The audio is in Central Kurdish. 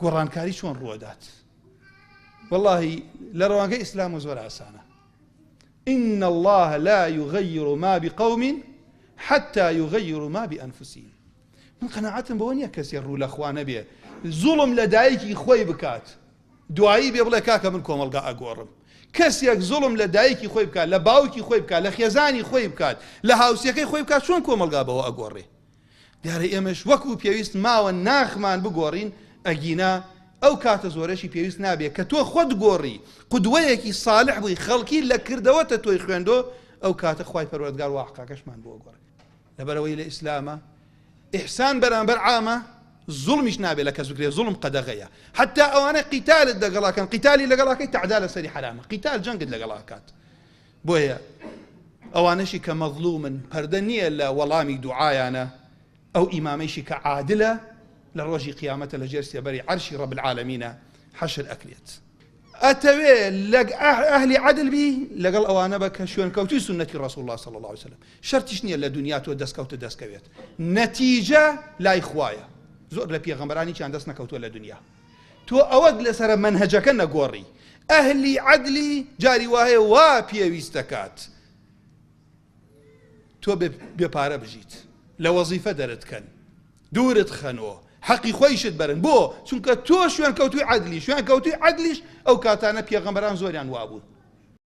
گۆڕانکاری چۆن ڕووەدات؟ وەڵاهی لە ڕوانگەی ئیسلامەوە زۆر ئاسانە. إن الله لا يغير ما بقوم حتى يغيروا ما بأنفسهم. من قەناعەتم بەوە نییە کەسێ ڕوو لە خوا نەبێ زوڵم لە دایکی خۆی بکات دوایی بێ بڵێ کاکە من کۆمەڵگا ئەگۆڕم. کەسێک زوڵم لە دایکی خۆی بکات، لە باوکی خۆی بکات، لە خێزانی خۆی بکات، لە هاوسێکەی خۆی بکات چۆن کۆمەڵگا بەوە ئەگۆڕێ؟ دیارە ئێمەش وەکو پێویست ماوە ناخمان بگۆڕین ئەگینا ئەو کاتە زۆرەشی پێویست نابێ کە تۆ خۆت گۆڕی قودوەیەکی ساڵح بووی خەڵکی لە کردەوەتە تۆی خوێندۆ ئەو کاتە خوای پەروەردگار واقعەکەشمان بۆ گۆڕێ. لەبەرئەوەی لە ئیسلامە ئیحسان بەرامبەر عامە زوڵمیش نابێ لە کەس بکرێ زوڵم قەدەغەیە حتا ئەوانە قیتالت لەگەڵاکەن قیتالی لەگەڵاکەی تەعدا لەسەری حەرامە قیتال جەنگت لەگەڵاکات بۆیە ئەوانەشی کە مەظلومن پەردە نییە لە وەڵامی دوعایانە ئەو ئیمامەیشی کە عادلە لە ڕۆژی قیامەتە لە ژێر سێبەری عەرشی ڕەب العالەمینە حەشر ئەکرێت. ئەتەوێ لەگ ئەهلی عەدل بی لەگەڵ ئەوانە بە کە شوێنکەوتوی سوننەتی ڕەسوڵ اللە صلی اللە علیە وسلم شەرتیش نییە لە دونیا تۆ دەستکەوتت دەستکەوێت نەتیجە لای خوایە زۆر لە پێغەمبەران هیچیان دەست نەکەوتووە لە دونیا تۆ ئەوەت لەسەرە مەنهەجەکە نەگۆڕی ئەهلی عەدلی جاری وایە وا پێویست دەکات تۆ بێ پارە بژیت لە وەزیفە دەرت کەن دوورت خەنۆ حەقی خۆیشت بەرن بۆ چونکە تۆ شوێن کەوتوی عەدلی شوێن کەوتوی عەدلیش ئەو کاتانە پێغەمبەران زۆریان وابوون.